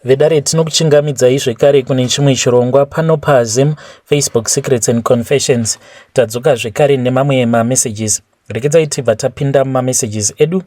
Vedare, tinokuchingamidzai zvekare kune chimwe chirongwa pano paZim Facebook Secrets and Confessions. Tadzoka zvekare nemamwe mamessages. Rekedzai tibva tapinda mumamessages edu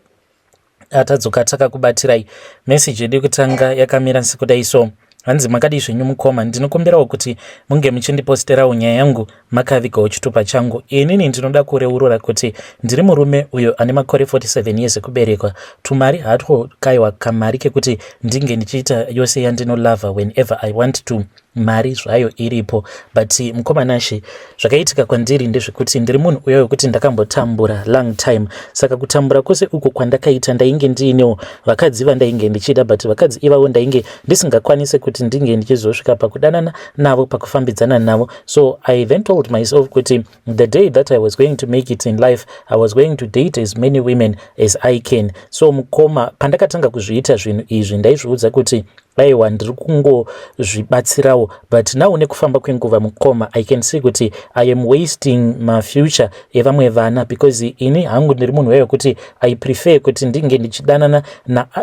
atadzoka takakubatirai. Message yedu yekutanga yakamira sekudai so. Hanzi, "Makadii zvenyu mukoma? Ndinokumbirawo kuti munge muchindiposterawo nyaya yangu makavigawo chitupa changu. Inini ndinoda kureurura kuti ndiri murume uyo ane makore 47 years ekuberekwa. Tumari hatwo kaiwa, kamari kekuti ndinge ndichiita yose yandinolova whenever I want to. Mari zvayo iripo, but mukoma Nashe, zvakaitika kwandiri ndezvekuti ndiri munhu uyo wekuti ndakambotambura long time. Saka kutambura kwose uku kwandakaita, ndainge ndiinewo vakadzi vandainge ndichida, but vakadzi ivavo ndainge ndisingakwanisi kuti ndinge ndichizosvika pakudanana navo, pakufambidzana navo. So I then told myself kuti the day that I was going to make it in life, I was going to date as many women as I can. So mukoma, pandakatanga kuzviita zvinhu izvi, ndaizviudza kuti aiwa, ndiri kungozvibatsirawo, but now nekufamba kwenguva, mukoma, I can see kuti I am wasting mafuture evamwe vana, because ini hangu ndiri munhu weyo kuti I prefer kuti ndinge ndichidanana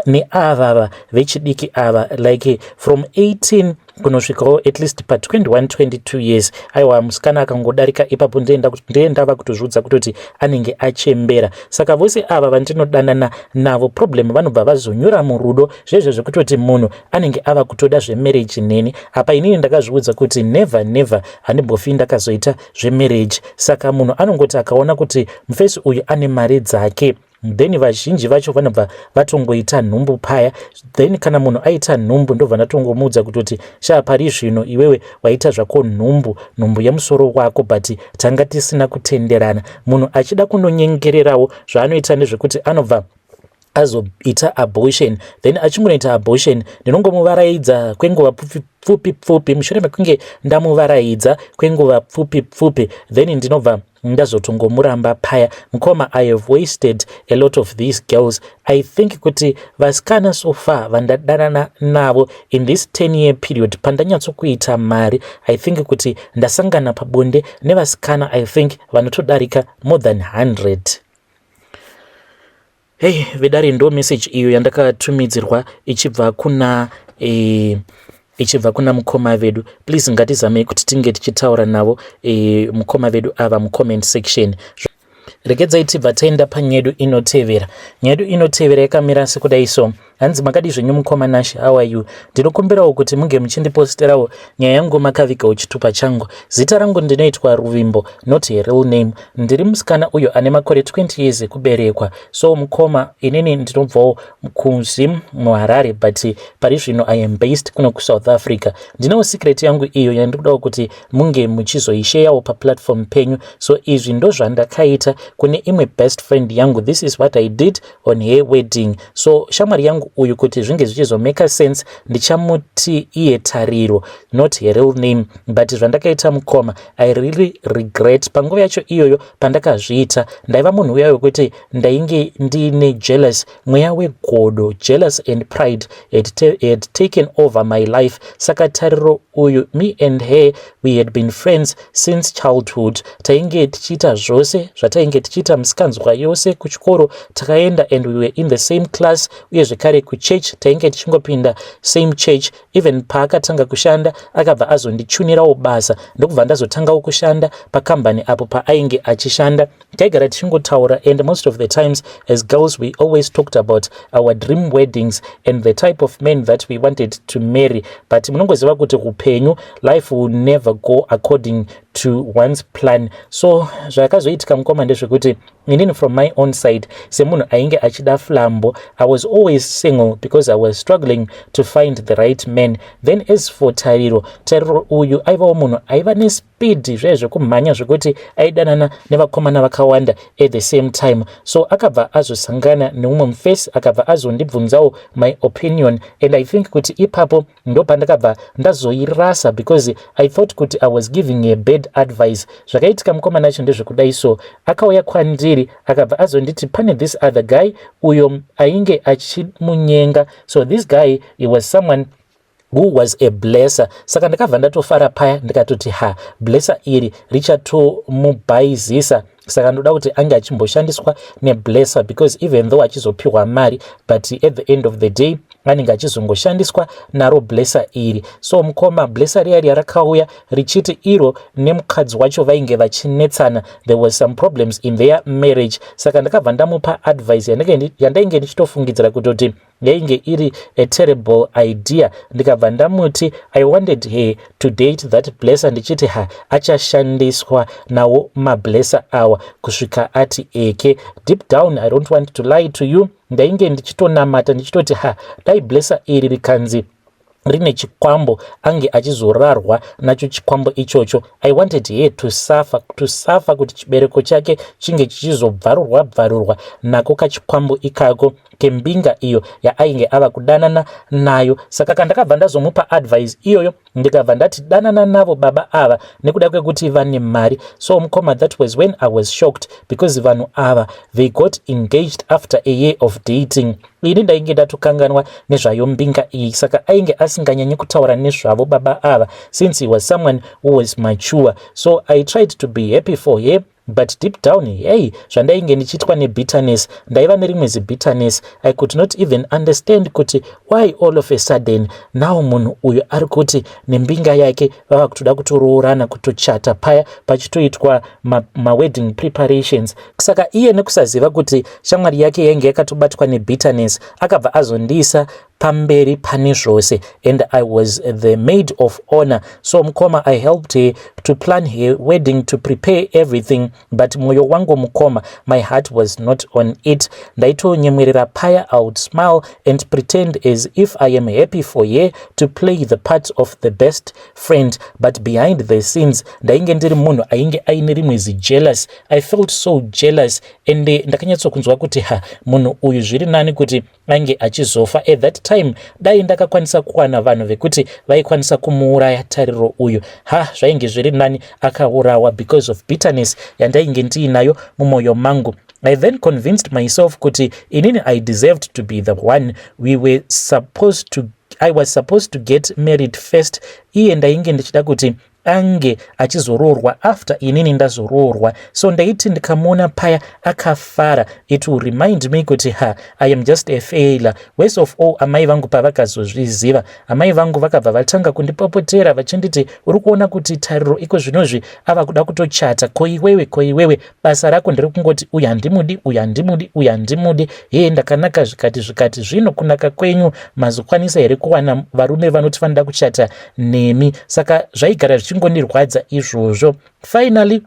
neavava vechidiki ava, like from 18 kunosvikawo at least pa21 22 years. Aiwa, musikana akangodarika ipapo, ndiye ndava kutozviudza kutoti anenge achembera. Saka vose ava vandinodanana navo, problem vanobva vazonyura murudo zvezvo zvekutoti munhu anenge ava kutoda zvemarriage neni. Apa inini ndakazviudza kuti never, never, handimbofi ndakazoita zvemarriage. Saka munhu anongoti akaona kuti mufesi uyu ane mari dzake, then vazhinji vacho vanobva vatongoita nhumbu paya. Then kana munhu aita nhumbu, ndobva ndatongomuudza kutoti sha, pari zvino iwewe waita zvako nhumbu, nhumbu yemusoro wako, but tanga tisina kutenderana." Munhu achida kunonyengererawo, zvaanoita ndezvekuti anobva azoita abortion. Then achingonoita abortion, ndinongomuvaraidza kwenguva pfupi pfupi. Mushure mekunge ndamuvaraidza kwenguva pfupi pfupi, then ndinobva ndazotongomuramba paya. Mukoma, I have wasted a lot of these girls. I think kuti vasikana so far vandadanana navo in this 10 year period pandanyatsokuita mari, I think kuti ndasangana pabonde nevasikana, I think vanotodarika more than 100. Hei vedare, ndo message iyo yandakatumidzirwa ichibva kuna mukoma vedu. Please, ngatizamei kuti tinge tichitaura navo mukoma vedu ava mucomment section. Regedzai tibva taenda panyaya yedu inotevera. Nyaya yedu inotevera yakamira sekudai so. Hanzi, "Makadi zvenyu mukoma Nashe? How are you? Ndinokumbirawo kuti munge muchindiposterawo nyaya yangu makavigawo chitupa changu. Zita rangu ndinoitwa Ruvimbo, not a real name. Ndiri musikana uyo ane makore 20 years ekuberekwa. So mukoma, inini ndinobvawo kuZim, muHarare, but pari zvino I am based kuno kuSouth Africa. Ndinewo secret yangu iyo yandinodawo kuti munge muchizoisheyawo paplatform penyu. So izvi ndo zvandakaita kune imwe best friend yangu. This is what I did on her wedding. So shamwari yangu uyu, kuti zvinge zvichizomaka sense, ndichamuti iye Tariro, not her real name. But zvandakaita mukoma, I really regret. Panguva yacho iyoyo pandakazviita, ndaiva munhu uya wekuti ndainge ndine jealous, mweya wegodo. Jealous and pride had taken over my life. Saka Tariro uyu, me and her, we had been friends since childhood. Tainge tichiita zvose zvatainge tichiita, musikanzwa yose. Kuchikoro takaenda and we were in the same class, uye zvekare kuchurch tainge tichingopinda same church. Even paakatanga kushanda, akabva azondichunirawo basa, ndokubva ndazotangawo kushanda pakambani apo paainge achishanda. Taigara tichingotaura, and most of the times as girls we always talked about our dream weddings and the type of men that we wanted to marry. But munongoziva kuti upenyu, life will never go according to one's plan. So zvakazoitika mukoma ndezvekuti inini, from my own side, semunhu ainge achida flambo, I was always single because I was struggling to find the right man. Then as for Tariro, Tariro uyu aivawo munhu aiva nespeed zvaizvo zvekumhanya, zvekuti aidanana nevakomana vakawanda at the same time. So akabva azosangana neumwe mufesi, akabva azondibvunzawo my opinion, and I think kuti ipapo ndo pandakabva ndazoirasa, because I thought kuti I was giving a bad advice. Zvakaitika mukomana acho ndezvekudai so. Akauya kwandiri, akabva azonditi pane this other guy uyo ainge achimunyenga. So this guy, he was someone who was a blesser. Saka ndakabva ndatofara paya, ndikatoti ha, blesser iri richatomubhaizisa, saka ndoda kuti ange achimboshandiswa neblesser, because even though achizopiwa mari, but at the end of the day Anenge achizongoshandiswa naro blesser iri. So mukoma, blesser riya riya rakauya richiti iro nemukadzi wacho vainge vachinetsana. There was some problems in their marriage. Saka ndakabva ndamupa advice yandainge ndichitofungidzira kutoti yainge iri a terrible idea. Ndikabva ndamuti I wanted her to date that blesser, ndichiti ha, achashandiswa nawo mablesser awa kusvika ati eke. Deep down, I don't want to lie to you, ndainge ndichitonamata ndichitoti ha, dai blesser iri rikanzi rine chikwambo, ange achizorarwa nacho chikwambo ichocho. I wanted her to suffer, to suffer, kuti chibereko chake chinge chichizobvarurwa bvarurwa nako kachikwambo ikako kembinga iyo yaainge ava kudanana nayo. Saka kandakabva ndazomupa advice iyoyo, ndikabva ndati danana navo baba ava nekuda kwekuti vane mari. So mukoma, that was when I was shocked, because vanhu ava, they got engaged after a year of dating. Ini ndainge ndatokanganwa nezvayo mbinga iyi, saka ainge asinganyanyi kutaura nezvavo baba ava, since he was someone who was mature. So I tried to be happy for her, but deep down, hey, zvandainge ndichiitwa nebitterness, ndaiva nerimwe zibitterness. I could not even understand kuti why all of a sudden now munhu uyu ari kuti nembinga yake vava kutoda kutoroorana, kutochata paya pachitoitwa mawedding preparations. Saka iye nekusaziva kuti shamwari yake yainge yakatobatwa nebitterness, akabva azondiisa pamberi pane zvose, and I was the maid of honor. So mukoma, I helped her to plan her wedding, to prepare everything, but mwoyo wangu mukoma, my heart was not on it. Ndaitonyemwerera paya, I would smile and pretend as if I am happy for her, to play the part of the best friend, but behind the scenes ndainge ndiri munhu ainge aine rimwe zijealous. I felt so jealous, and ndakanyatsokunzwa kuti ha, munhu uyu zviri nani kuti ainge achizofa. At that time, dai ndakakwanisa kuwana vanhu vekuti vaikwanisa kumuuraya Tariro uyu, ha, zvainge zviri nani akaurawa, because of bitterness yandainge ndiinayo mumwoyo mangu. I then convinced myself kuti inini I deserved to be the one. We were supposed to I was supposed to get married first. Iye ndainge ndichida kuti ange achizoroorwa after inini ndazoroorwa. So ndaiti ndikamuona paya akafara, it will remind me kuti ha, I am just a failure. Worst of all, amai vangu pavakazozviziva, amai vangu vakabva vatanga kundipopotera vachinditi, "Uri kuona kuti Tariro iko zvinozvi ava kuda kutochata, ko iwewe, ko iwewe basa rako ndiri kungoti uyu handimudi, uyu handimudi, uyu handimudi. Hee, ndakanaka zvikati zvikati. Zvino kunaka kwenyu mazokwanisa here kuwana varume vanoti vanoda kuchata nemi?" Saka zvaigara zvichingondirwadza izvozvo. Finally,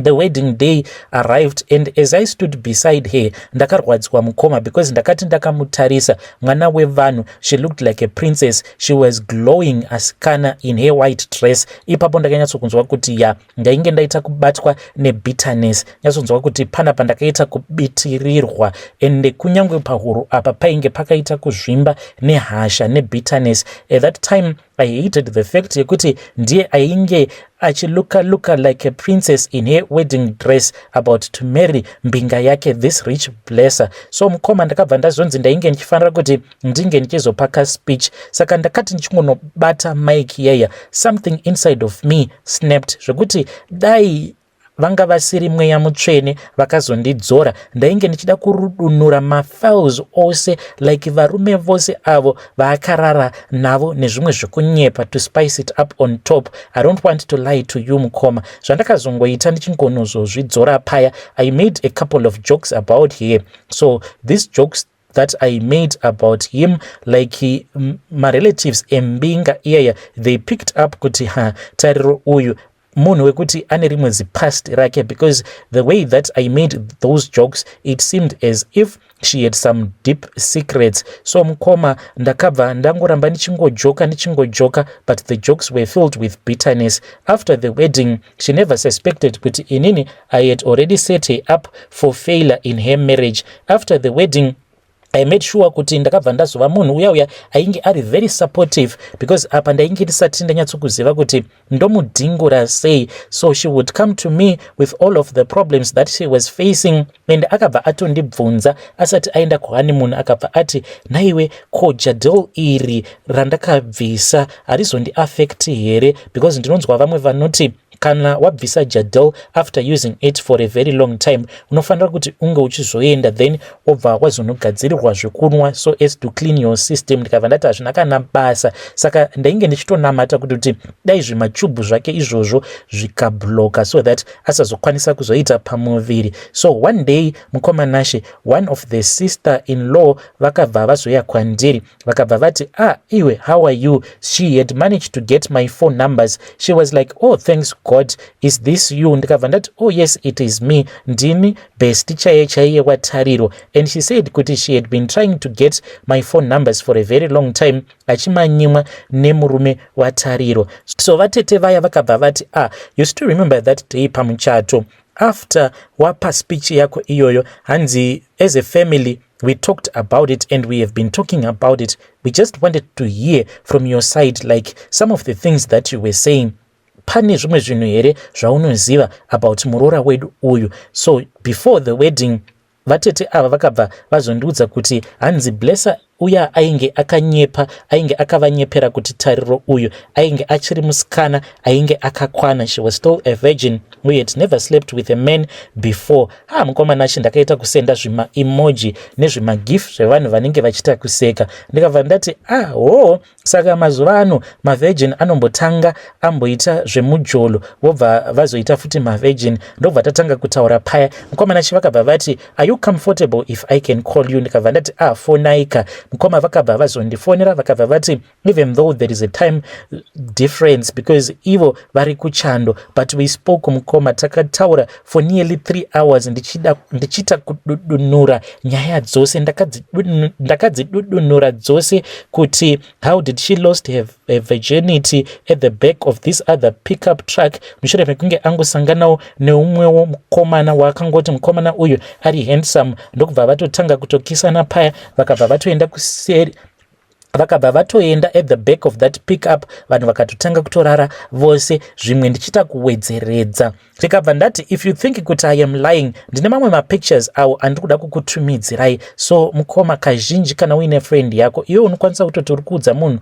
the wedding day arrived, and as I stood beside her, ndakarwadzwa mukoma, because ndakati ndakamutarisa mwana wevanhu, she looked like a princess. She was glowing, asikana, in her white dress. Ipapo ndakanyatsokunzwa kuti ya, ndainge ndaita kubatwa nebitterness, nyatsonzwa kuti panapa ndakaita kubitirirwa, ende kunyange pahuro apa painge pakaita kuzvimba nehasha nebitterness. At that time I hated the fact yekuti ndiye ainge achilooka looka like a princess in her wedding dress, about to marry mbinga yake, this rich blesser. So mukoma, ndakabva ndazonzi ndainge ndichifanira kuti ndinge ndichizopaka speech. Saka ndakati ndichingonobata mic yeya, something inside of me snapped, zvekuti dai vanga vasiri Mweya Mutsvene vakazondidzora, ndainge ndichida kurudunura mafiles ose, like varume vose avo vaakarara navo nezvimwe zvekunyepa, to spice it up on top. I don't want to lie to you mukoma, zvandakazongoita ndichingonozozvidzora paya, I made a couple of jokes about her. So these jokes that I made about him, like marelatives embinga iyaya, they picked up kuti ha, Tariro uyu munhu wekuti ane rimwe zipast rake, because the way that I made those jokes, it seemed as if she had some deep secrets. So mukoma, ndakabva ndangoramba ndichingojoka, ndichingojoka, but the jokes were filled with bitterness. After the wedding, she never suspected kuti inini I had already set her up for failure in her marriage. After the wedding, I made sure kuti ndakabva ndazova munhu uya uya ainge ari very supportive, because apa ndainge ndisati ndanyatsokuziva kuti ndomudhingura sei. So she would come to me with all of the problems that she was facing, and akabva atondibvunza asati aenda kuhoneymoon, akabva ati, "Naiwe, ko jadel iri randakabvisa harizondiaffecti here? Because ndinonzwa vamwe vanoti Kana wabvisa Jadel after using it for a very long time, unofanira kuti unge uchizoenda, then wobva wazonogadzirirwa zvekunwa so as to clean your system. Ndikabva ndati hazvina kana basa. Saka ndainge ndichitonamata kuti dai zvimachubhu zvake izvozvo zvikabloka so that asazokwanisa kuzoita pamuviri. So one day, mukoma Nashe, one of the sister in law vakabva vazoya kwandiri, vakabva vati, "Ah, iwe, how are you?" She had managed to get my phone numbers. She was like, "Oh, thanks God, is this you?" Ndikabva ndati, "Oh yes, it is me, ndini best chaiye chaiye waTariro." And she said kuti she had been trying to get my phone numbers for a very long time, achimanyimwa nemurume waTariro. So vatete vaya vakabva vati, "Ah, you still remember that day pamuchato, after wapa speech yako iyoyo?" Hanzi, "As a family we talked about it and we have been talking about it. We just wanted to hear from your side, like some of the things that you were saying. Pane zvimwe zvinhu here zvaunoziva about muroora wedu uyu?" So before the wedding, vatete ava vakabva vazondiudza kuti hanzi Blesser uya ainge akanyepa, ainge akavanyepera kuti Tariro uyu ainge achiri musikana ainge akakwana. She was still a virgin who had never slept with a man before. Ha, mukoma Nashe, ndakaita kusenda zvimaemoji nezvimagif zvevanhu vanenge vachiita kuseka. Ndikabva ndati, "Ah, ho, saka mazuva ano mavirgin anombotanga amboita zvemujolo, vobva vazoita futi mavirgin?" Ndobva tatanga kutaura paya. Mukoma Nashe, vakabva vati, "Are you comfortable if I can call you?" Ndikabva ndati, "Ah, fonaika, mukoma." Vakabva vazondifonera, vakabva vati even though there is a time difference because ivo vari kuchando, but we spoke, mukoma. Takataura for nearly 3 hours, ndichiita kududunura nyaya dzose. Ndakadzidudunura dzose kuti how did she lost her virginity at the back of this other pickup truck, mushure mekunge angosanganawo neumwewo mukomana waakangoti mukomana uyu ari handsome, ndokubva vatotanga kutokisana paya. Vakabva vatoenda kuseri, vakabva vatoenda at the back of that pickup, vanhu vakatotanga kutorara vose. Zvimwe ndichiita kuwedzeredza, ndikabva ndati, "If you think kuti I am lying, ndine mamwe mapictures awo andiri kuda kukutumidzirai." So mukoma, kazhinji kana uine friend yako iwe, unokwanisa kutoti uri kuudza munhu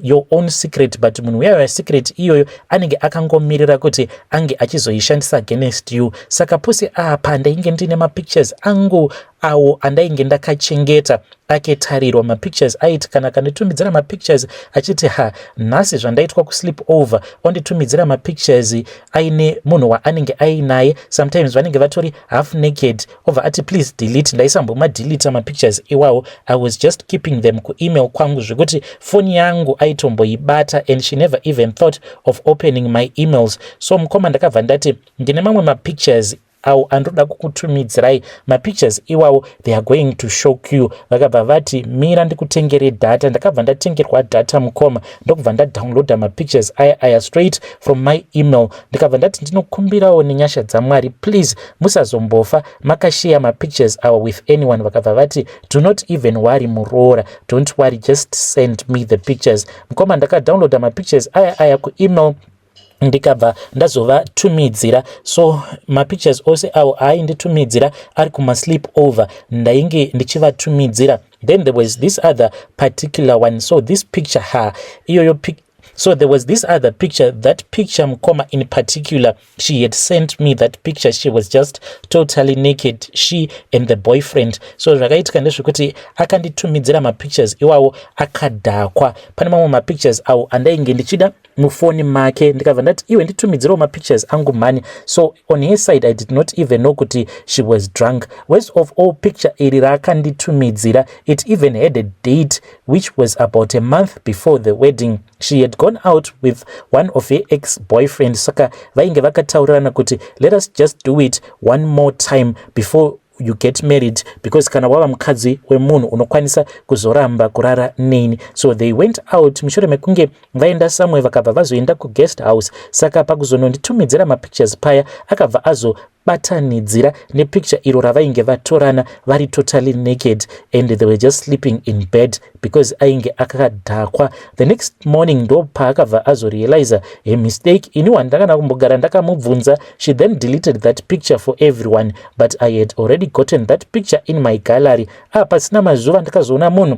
your own secret, but munhu uyayo secret iyoyo anenge akangomirira kuti ange achizoishandisa against you. Saka pose apa ndainge ndine mapictures angu awo andainge ndakachengeta aketarirwa. Mapictures aiti kana akanditumidzira mapictures achiti, "Ha, nhasi zvandaitwa kusleep over," onditumidzira mapictures aine munhu waanenge ainaye, sometimes vanenge vatori half naked, obva ati, "Please delete." Ndaisambomadelita mapictures iwawo. I was just keeping them kuemail kwangu, zvekuti foni yangu aitomboibata and she never even thought of opening my emails. So mukoma, ndakabva ndati ndine mamwe mapictures awo andoda kukutumidzirai. Mapictures iwawo, they are going to shock you. Vakabva vati, "Mira ndikutengere data." Ndakabva ndatengerwa data, mukoma, ndokubva ndadownloada mapictures aya aya straight from my email. Ndikabva ndati, "Ndinokumbirawo nenyasha dzaMwari, please musazombofa makasheya mapictures awa with anyone." Vakabva vati, "Do not even worry, muroora, don't worry, just send me the pictures." Mukoma, ndakadownloada mapictures aya aya kuemail, ndikabva ndazovatumidzira. So mapictures ose awo aainditumidzira ari kumasleep over, ndainge ndichivatumidzira. Then there was this other particular one. So this picture, ha, iyoyo. So there was this other picture. That picture, mukoma, in particular, she had sent me that picture. She was just totally naked, she and the boyfriend. So zvakaitika ndezvekuti akanditumidzira mapictures iwawo akadhakwa. Pane mamwe mapictures awo andainge ndichida mufoni make. Ndikabva ndati, "Iwe, nditumidzirewo mapictures angu mani." So on her side, I did not even know kuti she was drunk. Worst of all, picture iri raakanditumidzira, it even had a date, which was about a month before the wedding. She had gone out with one of her ex boyfriend, saka vainge vakataurirana kuti, "Let us just do it one more time before you get married, because kana wava mukadzi wemunhu unokwanisa kuzoramba kurara neni." So they went out. Mushure mekunge vaenda somewhere, vakabva vazoenda kuguest house. Saka pakuzononditumidzira mapictures paya, akabva azobatanidzira nepicture iro ravainge vatorana vari totally naked and they were just sleeping in bed because ainge akadhakwa. The next morning ndo paakabva azorealiza a mistake. Ini wandakana kumbogara ndakamubvunza. She then deleted that picture for everyone, but I had already gotten that picture in my gallery. Ah, pasina mazuva ndakazoona munhu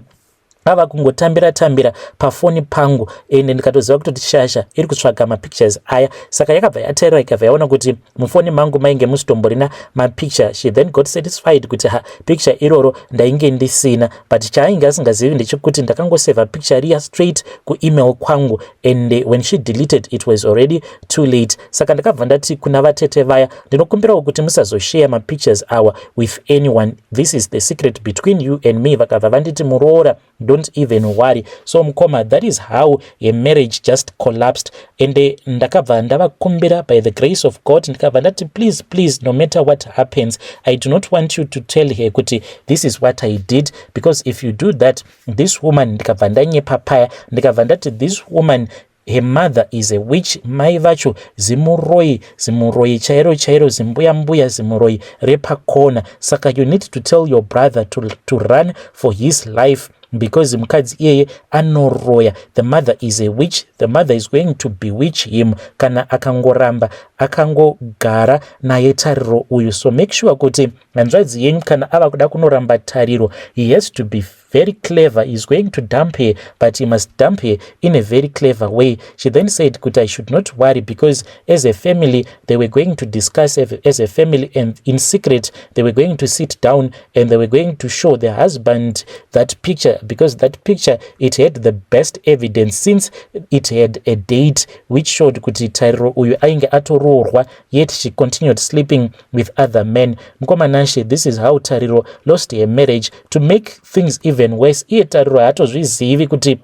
Ava kungotambira tambira pafoni pangu, ende ndikatoziva kutoti shasha iri kutsvaga mapictures aya. Saka yakabva yateerera, ikabva yaona kuti mufoni mangu mainge musitomborina mapicture. She then got satisfied kuti ha, picture iroro ndainge ndisina, but chaainge asingazivi ndechekuti ndakangosevha picture riya straight kuemail kwangu, and when she deleted, it was already too late. Saka ndakabva ndati kuna vatete vaya, "Ndinokumbirawo kuti musazoshare mapictures awa with anyone. This is the secret between you and me." Vakabva vanditi, "Muroora, don't even worry." So mukoma, that is how a marriage just collapsed. And ndakabva ndavakumbira, by the grace of God, ndikabva ndati, "Please, please, no matter what happens, I do not want you to tell her kuti this is what I did, because if you do that, this woman," ndikabva ndanyepa paya, ndikabva ndati, "This woman, her mother is a witch. Mai vacho zimuroi, zimuroi chairo chairo, zimbuya mbuya, zimuroi repakona. Saka you need to tell your brother to run for his life, because mukadzi iyeye anoroya. The mother is a witch. The mother is going to bewitch him kana akangoramba akangogara naye Tariro uyu. So make sure kuti hanzvadzi yenyu kana ava kuda kunoramba Tariro, he has to be very clever. He is going to dump her, but he must dump her in a very clever way." She then said kuti I should not worry because as a family they were going to discuss as a family, and in secret they were going to sit down and they were going to show the husband that picture, because that picture, it had the best evidence since it had a date which showed kuti Tariro uyu ainge atoroorwa, yet she continued sleeping with other men. Mukoma Nashe, this is how Tariro lost her marriage. To make things even worse, iye Tariro haatozvizivi kuti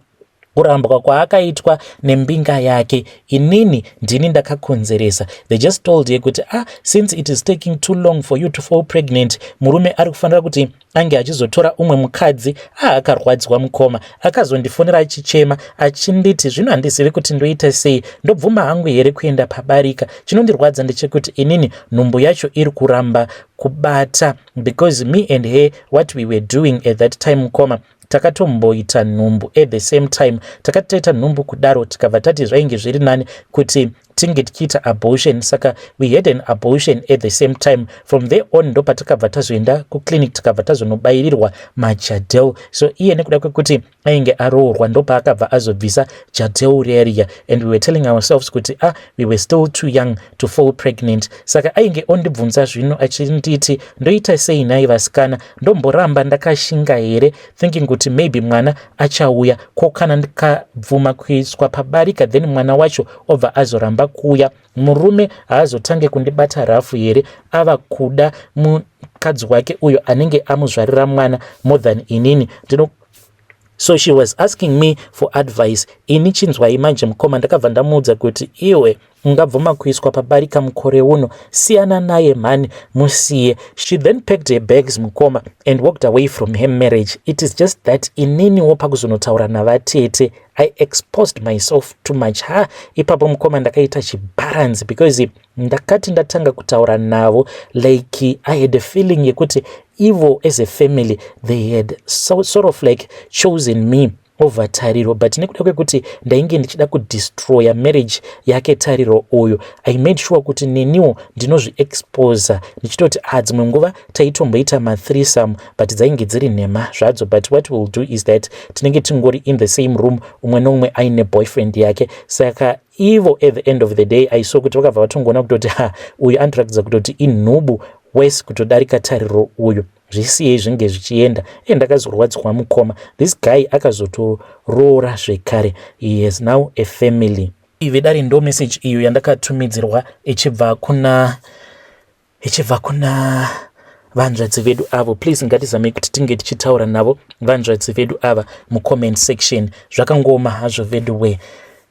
kurambwa kwaakaitwa nembinga yake, inini ndini ndakakonzeresa. They just told ye kuti, "Ah, since it is taking too long for you to fall pregnant, murume ari kufanira kuti ange achizotora umwe mukadzi." Ah, akarwadziwa mukoma. Akazondifonera achichema achinditi, "Zvino handizivi kuti ndoita sei. Ndobvuma hangu here kuenda pabarika? Chinondirwadza ndechekuti inini nhumbu yacho iri kuramba kubata, because me and her, what we were doing at that time, mukoma, takatomboita nhumbu at the same time. Takati taita nhumbu kudaro, tikabva tati zvainge zviri nani kuti tinge tichiita abortion. Saka we had an abortion at the same time. From there on ndo patakabva tazoenda kuclinic, tikabva tazonobayirirwa maJadelle. So iye nekuda kwekuti ainge aroorwa, ndopaakabva azobvisa Jadelle riya, and we were telling ourselves kuti, ah, we were still too young to fall pregnant. Saka ainge ondibvunza zvino achinditi, 'Ndoita sei nhai vasikana? Ndomboramba ndakashinga here, thinking kuti maybe mwana achauya? Ko kana ndikabvuma kuiswa pabarika, then mwana wacho obva azoramba kuuya, murume haazotange kundibata rafu here, ava kuda mukadzi wake uyo anenge amuzvarira mwana more than inini?' Ndino." So she was asking me for advice. Ini chinzwai manje mukoma, ndakabva ndamuudza kuti, "Iwe ungabvuma kuiswa pabarika mukore uno? Siyana naye mhani, musiye." She then packed her bags, mukoma, and walked away from her marriage. It is just that ininiwo pakuzonotaura navatete, I exposed myself too much. Ha, ipapo mukoma ndakaita chibalance, because ndakati ndatanga kutaura navo, like I had a feeling yekuti ivo as a family they had sort of like chosen me over Tariro, but nekuda kwekuti ndainge ndichida kudestroya marriage yake Tariro uyu, I made sure kuti neniwo ndinozviexposa ndichitoti, ah, dzimwe nguva taitomboita mathreesome, but dzainge dziri nhema zvadzo. But what we'll do is that tinenge tingori in the same room, umwe neumwe aine boyfriend yake. Saka ivo at the end of the day, I saw kuti vakabva vatongoona kutoti, ha, uyu anoratidza kutoti inhubu wese kutodarika Tariro uyu. Zvisiyei zvinge zvichienda." E, ndakazorwadzwa mukoma. This guy akazotoroora zvekare. He has now a family. Ivedare, ndo message iyo yandakatumidzirwa ichibva kuna vanzvadzi vedu avo. Please, ngatizamei kuti tinge tichitaura navo vanzvadzi vedu ava mucomment section. Zvakangoma hazvo vedu we.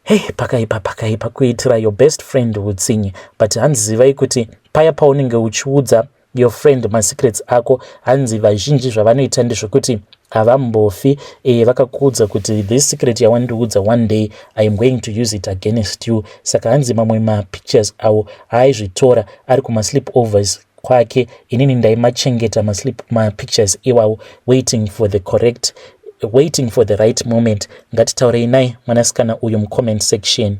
Hei, pakaipa, pakaipa kuitira your best friend utsinye. But hanzivai kuti paya paunenge uchiudza your friend masecrets ako, hanzi vazhinji zvavanoita ndezvekuti havambofi vakakuudza kuti, "This secret yawandiudza, one day I am going to use it against you." Saka hanzi mamwe mapictures avo aaizvitora ari kumasleep overs kwake, inini ndaimachengeta masleep mapictures iwawo, waiting for the correct waiting for the right moment. Ngatitaurei nai mwanasikana uyu mucomment section.